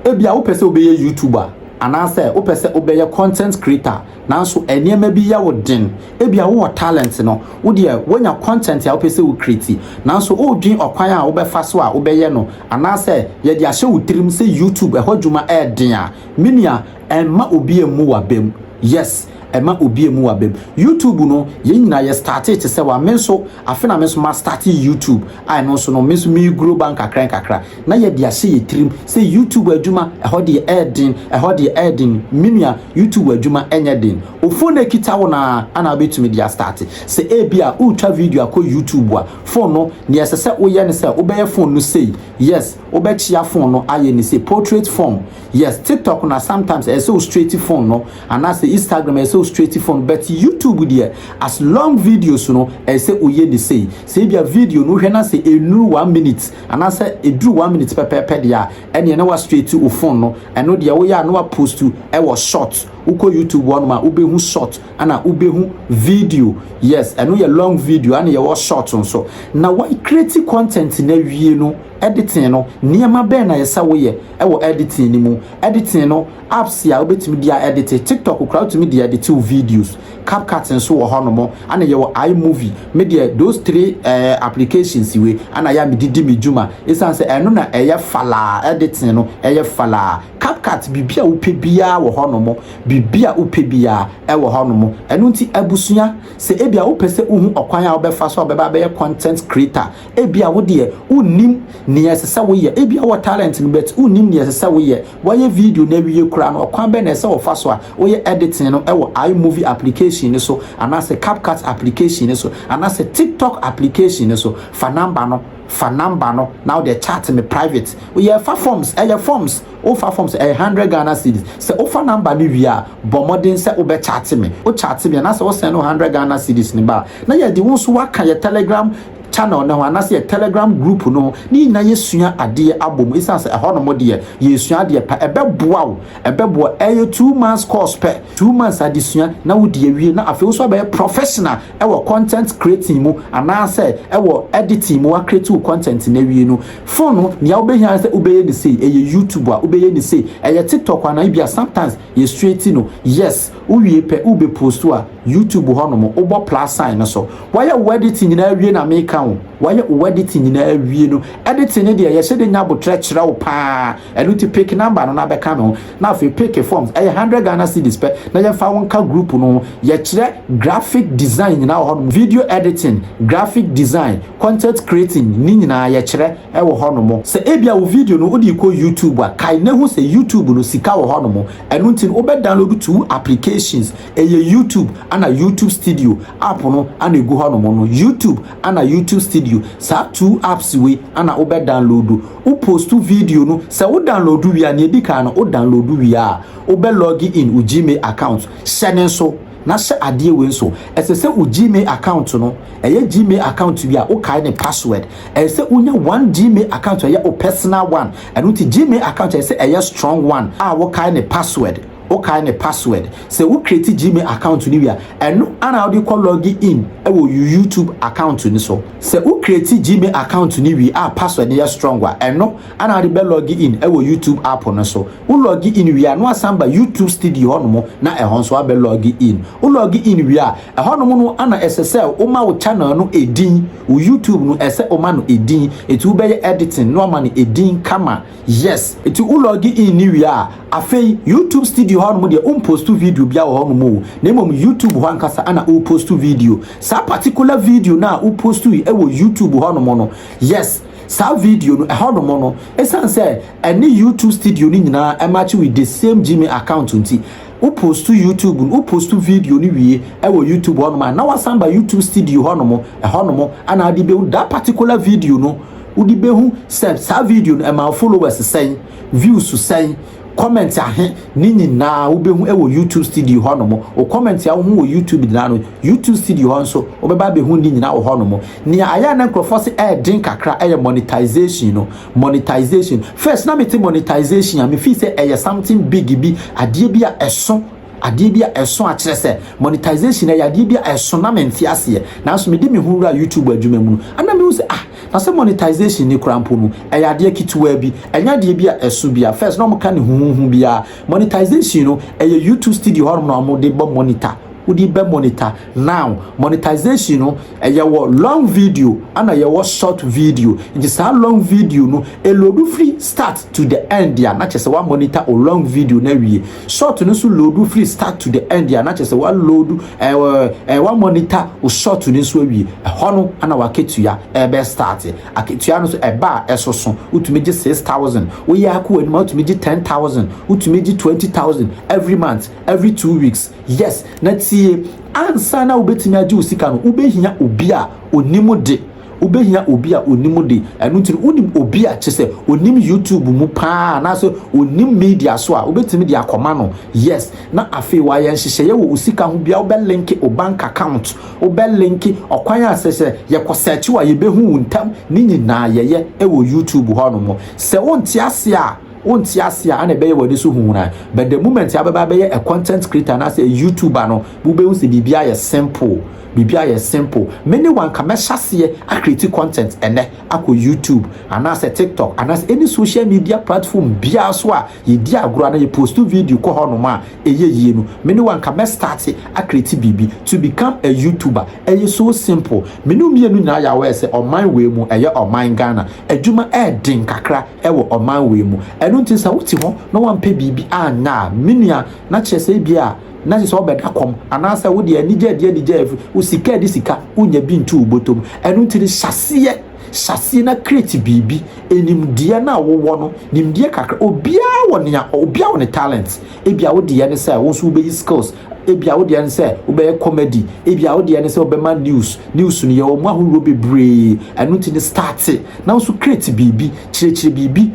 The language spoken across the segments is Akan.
Ebia wopɛ sɛ wobɛyɛ YouTuber anaasɛ wopɛ sɛ wobɛyɛ content creator, nanso nneɛma bi yɛ wo den. Ebia wowɔ talent no, wodeɛ woanya content a wopɛ sɛ wo create, nanso wodwen ɔkwan a wobɛfa so a wobɛyɛ no, anaasɛ yɛde ahyɛ wo tirim sɛ YouTube ɛhɔ dwuma ɛɛden a, menua, ɛmma obi emu w'abam. Yes, ɛma obi emu w'abam. YouTube no, yɛn nyinaa yɛ start te sɛ wa. Me nso afe na me nso ma start YouTube a, ɛno nso no me nso mi grow ba nkakra nkakra, na yɛde ahyɛ yɛ tirim sɛ YouTube adwuma ɛhɔ deɛ ɛɛden, ɛhɔ deɛ ɛɛden. Menua, YouTube adwuma ɛnyɛ den. O phone ekita wo na ana wobɛtumi de astart. Sɛ ebi a wotwa video akɔ YouTube a, phone no, nea ɛsɛ sɛ woyɛ ne sɛ wobɛyɛ phone no sei. Yes, wobɛkyia phone no ayɛ ne sei, portrait phone. Yes, TikTok na sometimes ɛsɛ sɛ wo straight phone no, anaasɛ Instagram ɛsɛ sɛ wo straight phone, but YouTube deɛ, as long videos no, ɛsɛ sɛ woyɛ ne sei. Sɛ ebi a video no wohwɛ na sɛ enuru 1 minute anaasɛ eduru 1 minute pɛpɛɛpɛ deɛ a, ɛneɛ na wa straight wo phone no. Ɛno deɛ woyɛ a, na wa post ɛwɔ short. Wokɔ YouTube hɔnom a, wobɛhu short ana wobɛhu video. Yes, ɛno yɛ long video, ana yɛwɔ short nso. Na wa create content na wie no, editing no, nneɛma bɛn na yɛsɛ woyɛ ɛwɔ editing no mu? Editing no, apps a wobɛtumi de a edit, TikTok koraa wotumi de edit wo videos, CapCut nso wɔ hɔnom, ana yɛwɔ iMovie. Me deɛ, those three applications wei ana yɛ a mede di me dwuma, ɛsiane sɛ ɛno na ɛyɛ falaa. Editing no ɛyɛ falaa. CapCut, biribi a wopɛ biara wɔ hɔnom, biribi a wopɛ biara ɛwɔ hɔnom. Ɛno nti abusua, sɛ ebi a wopɛ sɛ wohu ɔkwan a wobɛfa so a wobɛba abɛyɛ content creator, ebi a wodeɛ wonnim nea ɛsɛ sɛ woyɛ, ebi a wɔ talent no but wonnim nea ɛsɛ sɛ woyɛ, wɔyɛ video na awie koraa no, ɔkwan bɛn na ɛsɛ wɔfa so a woyɛ editing no ɛwɔ iMovie application no so, anaasɛ CapCut application no so, anaasɛ TikTok application no so, fa number no, fa number no na wode chat me private. Woyɛ fa forms, ɛyɛ forms, wofa forms, ɛyɛ 100 Ghana cedis. Sɛ wofa number no wie a, bɔ mmɔden sɛ wobɛ chat me. Wo chat me anaasɛ wosɛn no 100 Ghana cedis ne ba, na yɛde wo nso waka yɛ Telegram channel no ho anaasɛ yɛ Telegram group no ho, ne nyinaa yɛsua adeɛ abɔ mu, ɛsiane sɛ ɛhɔ nom deɛ yɛsua adeɛ pa. Ɛbɛboa wo, ɛbɛboa. Ɛyɛ 2 months course pɛ, 2 months adesua na wodi awie, na afei nso abɛyɛ professional ɛwɔ content creating mu anaasɛ ɛwɔ editing mu. Wacreate wo content na awie no, phone no, nea wobɛhia sɛ wobɛyɛ ne sei, ɛyɛ YouTube a, wobɛyɛ ne sei, ɛyɛ TikTok anaa ebia sometimes yɛ straight no. Yes, wowie pɛ, wobɛ post a, YouTube hɔnom wobɔ plus sign no so. Wɔyɛ wo editing nyinaa awie na meka wo, wɔyɛ wo editing nyinaa awie no, editing no deɛ, yɛhyɛ de nya abotrɛ kyerɛ wo paa. Ɛno ti pick number no na bɛka me ho, na afei pick forms, ɛyɛ 100 Ghana cedis pɛ, na yɛmfa wo nka group no ho. Yɛkyerɛ graphic design nyinaa wɔ hɔnom, video editing, graphic design, content creating ne nyinaa yɛkyerɛ ɛwɔ hɔnom. Sɛ ebia wo video no wode kɔ YouTube a, kae na hu sɛ YouTube no, sika wɔ hɔnom. Ɛno nti no wobɛ download two applications, ɛyɛ YouTube ana YouTube Studio app no ana egu hɔnom no, YouTube ana YouTube Studio. Saa two apps wei ana wobɛ download. Wo post video no, sɛ wo download wie a, nea edi kan no, wo download wie a, wobɛ log in wo Gmail account. Hyɛ ne nso na hyɛ adeɛ wei nso, ɛsɛ sɛ wo Gmail account no ɛyɛ Gmail account bi a wokae ne password. Ɛsɛ sɛ wonya one Gmail account a ɛyɛ wo personal one. Ɛno nti Gmail account ɛsɛ sɛ ɛyɛ strong one a wokae ne password, wokae ne password. Sɛ wo create Gmail account no wie a, ɛno ana wode kɔ log in ɛwɔ YouTube account no so. Sɛ wo create Gmail account no wie a, password no yɛ strong a, ɛno ana wode bɛ log in ɛwɔ YouTube app no so. Wo log in wie a, na wasan ba YouTube Studio hɔnom, na ɛhɔ nso abɛ log in. Wo log in wie a, ɛhɔnom no ana ɛsɛ sɛ woma wo channel no edin. Wo YouTube no, ɛsɛ woma no edin, eti wobɛyɛ editing na wama no edin kama. Yes, eti wo log in ni wie a, afei YouTube Studio hɔnom deɛ, wompost video bia wɔ hɔnom o, na mmom YouTube hɔ ankasa ana wopost video. Saa particular video no a wopost yi ɛwɔ YouTube hɔnom no, yes, saa video no ɛhɔnom no, ɛsiane sɛ ɛne YouTube Studio no nyinaa ɛmatch with the same Gmail account nti, wopost YouTube no, wopost video no wie ɛwɔ YouTube hɔnom a, na wasan ba YouTube Studio hɔnom. Ɛhɔnom ana ade bɛhu that particular video no. Wode bɛhu sɛ saa video no ɛma followers sɛn, views sɛn, comment ahe, ne nyinaa wobɛhu ɛwɔ YouTube Studio hɔnom. O comment a wohu wɔ YouTube nyinaa no, YouTube Studio hɔ nso wobɛba abɛhu ne nyinaa wɔ hɔnom. Nea ayɛ a na nkurɔfoɔ sɛ ɛɛden kakra ɛyɛ monetization no. Monetization, first na mete monetization a, mefii sɛ ɛyɛ something big bi, adeɛ bi a ɛso, adeɛ bi a ɛso, akyerɛ sɛ monetization ɛyɛ adeɛ bi a ɛso na mente aseɛ. Nanso mede me ho wura YouTube adwuma mu no, ana mehu sɛ, ah, na Na sɛ monetization ni koraa mpo no, ɛyɛ adeɛ ketewa bi, ɛnyɛ adeɛ bi a ɛso bi a first na ɔmo ka ne huhuhu biara. Monetization no, ɛyɛ YouTube Studio hɔnom na ɔmo de bɔ monitor, wode bɛ monitor. Now monetization no, ɛyɛ wɔ long video ana yɛwɔ short video. Nti saa long video no, eload firi start to the end a, na kyerɛ sɛ wa monitor o long video na wie. Short no nso load firi start to the end a, na kyerɛ sɛ wa load ɛɛ ɛɛ wa monitor o short no nso awie. Ɛhɔ no ana waketua ɛbɛ start. Aketua no nso ɛba a, ɛsoso. Wotumi gye 6,000, woyɛ akɔ anim a, wotumi gye 10,000, wotumi gye 20,000 every month, every 2 weeks. Yes, na tie, ansa na wobɛtumi agye wo sika no, wobɛhia obi a onim de, wobɛhia obi a onim de. Ɛno nti no, wonim obi a kyerɛ sɛ onim YouTube mu paa anaasɛ onim media so a, wobɛtumi de akɔma no. Yes, na afei wayɛ nhyehyɛeɛ wɔ wo sika ho bia. Wobɛlink wo bank account, wobɛlink ɔkwan a sɛ yɛkɔ search a yɛbɛhu wo ntam ne nyinaa, yɛyɛ ɛwɔ YouTube hɔnom. Sɛ wonte ase a, wonte ase a, ana ɛbɛyɛ w'ani so huhuna. But the moment abɛba bɛyɛ a content creator anaasɛ a YouTuber no, wobɛhu sɛ biribi ayɛ simple, biribi ayɛ simple. Me ne wanka mɛhyɛ aseɛ acreate content ɛnɛ akɔ YouTube anaasɛ TikTok anaasɛ any social media platform biara so a yɛdi agorɔ ana yɛpost video kɔ hɔnom a ɛyɛ yie no, me ne wanka mɛstart acreate biribi to become a YouTuber. Ɛyɛ so simple. Me ne mmienu nyinaa yɛ aware sɛ ɔman wei mu, ɛyɛ ɔman Ghana, adwuma ɛɛden kakra ɛwɔ ɔman wei mu. Ɛno nti sɛ wote hɔ na wampɛ biribi anya a, me nua, na kyerɛ sɛ ebi a na kyerɛ sɛ ɔbɛda kɔm anaasɛ wode anigye adi anigye afi wo sika adi sika, wonya bi nto wo bɔtɔm. Ɛno nti no, hyɛseɛ, hyɛseɛ na create biribi. Enimdeɛ no a wowɔ no, nimdeɛ kakra, obiara wɔ nea, obiara wɔ ne talent. Ebia wo deɛ ne sɛ wo nso wobɛyi skills, ebia wo deɛ ne sɛ wobɛyɛ comedy, ebia wo deɛ ne sɛ wobɛma news. News no, yɛwɔ mu ahoroɔ bebree. Ɛno nti ne start na nso create biribi, kyerɛkyerɛ biribi,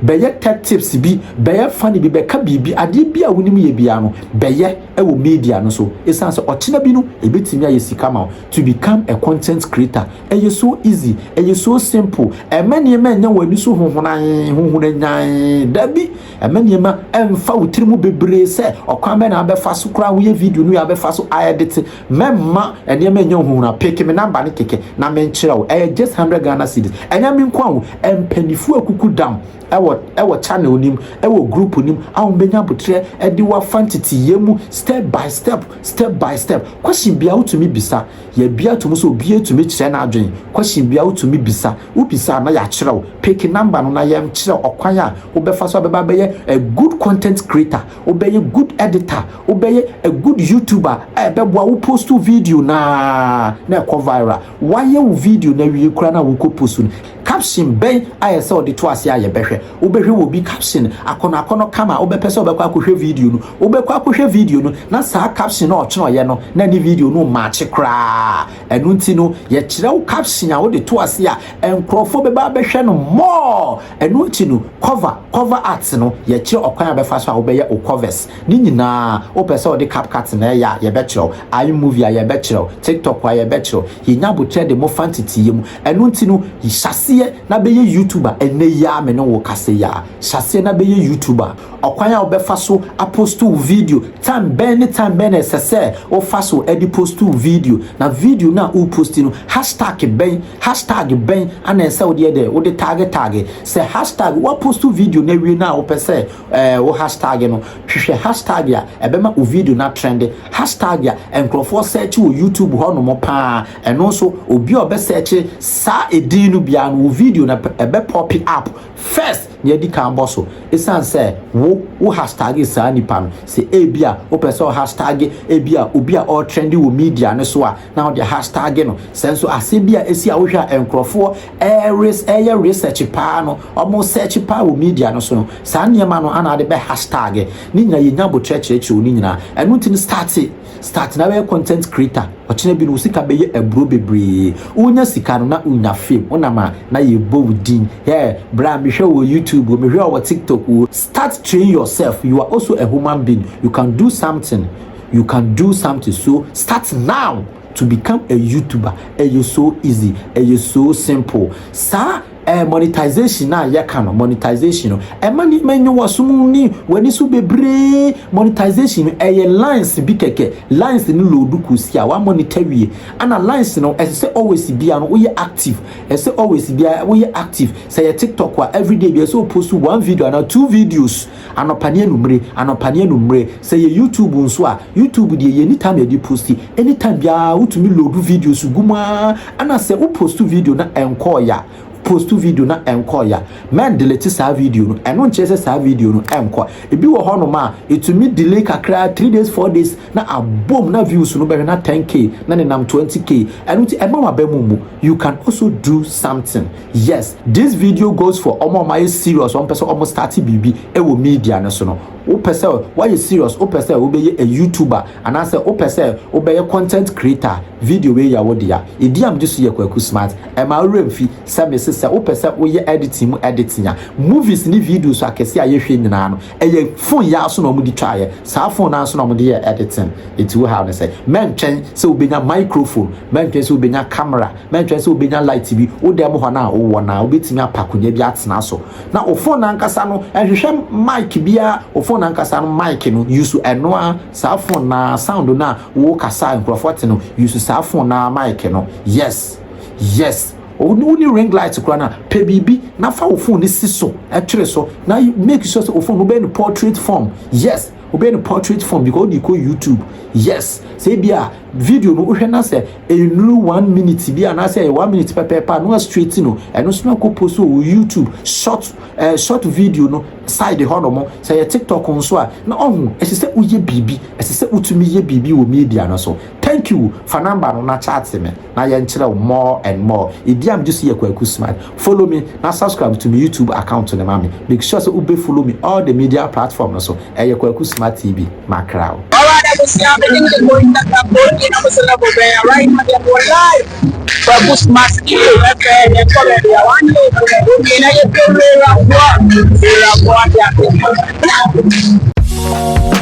bɛyɛ tech tips bi, bɛyɛ funny bi, bɛka biribi, adeɛ bi a wonim yɛ bia no, bɛyɛ ɛwɔ media no so. Ɛsiane sɛ ɔkyena bi no, ɛbɛtumi ayɛ sika ma wo. To become a content creator, ɛyɛ so easy, ɛyɛ so simple. Ɛmɛ nneɛma ɛnyɛ wɔ ani so hohonan hohonan dabi. Ɛmɛ nneɛma ɛmfa wo tiri mu bebree sɛ ɔkwan bɛ na abɛfa so koraa woyɛ video no yɛ abɛfa so ayɛ de te. Mɛmma nneɛma ɛnyɛ hohonan. Pick me number ne kɛkɛ na menkyerɛ wo. Ɛyɛ just 100 Ghana cedis. Ɛnyɛ me nko a wo mpanyinfoɔ akuku dam ɛwɔ channel nim, ɛwɔ group nim a wɔn bɛnya abotire ɛde wafa nteteyɛ mu step by step, step by step. Question bia wotumi bisa, yɛbia tum so, obi etumi kyerɛ n'adwene. Question bia wotumi bisa, wobisa na yɛakyerɛw. Pick number no na yɛnkyerɛw ɔkwan a wobɛfa so abɛba bɛyɛ a good content creator, wobɛyɛ good editor, wobɛyɛ a good YouTuber a ɛbɛboa wo post video na ɛkɔ viral. Wayɛ wo video na wie kora na wokɔ post no, caption bɛn ayɛ sɛ ɔde to ase a yɛbɛhwɛ? Wobɛhwɛ wɔ bi caption akɔnɔ akɔnɔ kama, wobɛpɛ sɛ wobɛkɔ akɔhwɛ video no. Wobɛkɔ akɔhwɛ video no na saa caption na ɔtwerɛ ɔyɛ no na ne video no maakye koraa. Ɛno nti no, yɛkyerɛ wo caption a wode to ase a nkurɔfoɔ bɛba abɛhwɛ no more. Ɛno akyi no, cover art no, yɛkyerɛ ɔkwan a bɛfa so a wobɛyɛ wo covers ne nyinaa. Wopɛ sɛ wode CapCut na ɛyɛ a, yɛbɛkyerɛw. iMovie a, yɛbɛkyerɛw. TikTok a, yɛbɛkyerɛw. Yɛnya abotrɛ de mofa nteteyɛ mu. Ɛno nti no, hyɛseɛ na bɛyɛ YouTuber ɛnɛ yi a me ne wo kasa yi a. Hyɛseɛ na bɛyɛ YouTuber. Ɔkwan a wobɛfa so apost wo video, time bɛn ne time bɛn na ɛsɛ sɛ wofa so ɛde post wo video, na video no a wopost no, hashtag bɛn, hashtag bɛn ana ɛsɛ wode yɛ dɛ wode tag tag. Sɛ hashtag woapost video no awie no a, wopɛ sɛ wo hashtag no, hwehwɛ hashtag a ɛbɛma wo video no atrend, hashtag a nkurɔfoɔ search wɔ YouTube hɔnom paa. Ɛno nso, obi a ɔbɛsearch saa edin no biara no, wo video no ɛbɛ pop up first na yɛdi kan bɔ so, ɛsiane sɛ wo hashtag saa nipa no. Sɛ ebi a wopɛ sɛ hashtag ebi a obi a ɔretrend wɔ media no so a, na wode hashtag no. Sɛ nso asɛm bi a esi a wohwɛ a nkurɔfoɔ ɛyɛ research paa no, ɔmo search paa wɔ media no so no, saa nneɛma no ana ade bɛ hashtag ne nyinaa. Yɛnya abotire kyerɛkyerɛ ne nyinaa. Ɛno nti no, start na bɛyɛ content creator. Ɔkyena bi no, wo sika bɛyɛ aburo bebree. Wonya sika no na wonya fame, wonam a na yɛbɔ wo din yɛ bra mehwɛ wɔ YouTube, mehwɛ wɔ TikTok wo. Start train yourself. You are also a human being. You can do something, you can do something. So start now to become a YouTuber. Ɛyɛ so easy, ɛyɛ so simple saa. Monetization na yɛka no, monetization no, ɛma nneɛma nyɛ wɔ so mu ne w'ani so bebree. Monetization no, ɛyɛ lines bi kɛkɛ. Lines no load kɔsi a wamonitor wie ana lines no. Ɛsɛ sɛ always bia no woyɛ active, ɛsɛ always bia woyɛ active. Sɛ yɛ TikTok a, everyday bi ɛsɛ o post one video ana two videos, anɔpa ne anumere, anɔpa ne anumere. Sɛ yɛ YouTube nso a, YouTube deɛ, yɛ anytime yɛde post, anytime biara wotumi load videos gu mu ara. Ana sɛ wo post video na ɛnkɔɔ ya, post video na ɛnkɔ ya, mɛn delete saa video no. Ɛno nkyerɛ sɛ saa video no ɛnkɔ. Ebi wɔ hɔnom a etumi delay kakra, 3 days, 4 days, na abom na views no bɛhwɛ na 10K na nenam 20K. Ɛno ti ɛma waba mu. You can also do something. Yes, this video goes for ɔmo a ɔmo ayɛ serious, ɔmo pɛ sɛ ɔmo start biribi ɛwɔ media no so no. Wopɛ sɛ wayɛ serious, wopɛ sɛ wobɛyɛ a YouTuber anaasɛ wopɛ sɛ wobɛyɛ content creator, video wei yɛ wo dea. Ɛdi am gye so yɛ Kwaku Smart. Ɛma worɛ mfi sɛ mese sɛ wopɛ sɛ woyɛ editing mu editing a, movies ne videos akɛse a yɛhwɛ nyinaa no, ɛyɛ phone yɛ aso na ɔmo de twaeɛ. Saa phone no aso na ɔmo de yɛ editing. Ɛti wo ha no sɛ mɛntwɛn sɛ wobɛnya microphone, mɛntwɛn sɛ wobɛnya camera, mɛntwɛn sɛ wobɛnya light bi. Wo dɛm hɔ no a wowɔ no a, wobɛtumi apa akonnwa bi atena so na wo phone ankasa no ɛhwehwɛ mic biara. Wo phone ankasa no mic no, use ɛno a saa phone na sound no a wo kasa nkurɔfoɔ te no, use saa phone na mic no. Yes, woni ring light koraa na pɛ biribi na fa wo phone no si so, ɛtwere so na make sure sɛ wo phone no wobɛyɛ no portrait form. Yes, wobɛyɛ no portrait form because wode kɔ YouTube. Yes, sɛ ebi a video no wohwɛ na sɛ ɛnuru one minute bi anaasɛ ɛyɛ one minute pɛpɛɛpɛ a, na straight no ɛno nso na kɔ post wɔ YouTube short video no side hɔ nom. Sɛ yɛ TikTok nso a, na ɔho ɛsɛ sɛ woyɛ biribi, ɛsɛ sɛ wotumi yɛ biribi wɔ media no so. Thank you. Fa number no na chat me na yɛnkyerɛ wo more and more. Ɛdi am gye so yɛ Kwaku Smart. Follow me na subscribe to me YouTube account no ma me. Make sure sɛ wobɛ follow me all the media platform no so. Ɛyɛ Kwaku Smart TV. Makra wo. Alright, abusua, me din de Koyi na mo sɛ level bɛn right now yɛ wɔ live. Kwaku Smart TV fɛ yɛ kɔ baabi a wɔn ayɛ obi na yɛ fɛ wura boa wura boa de ate.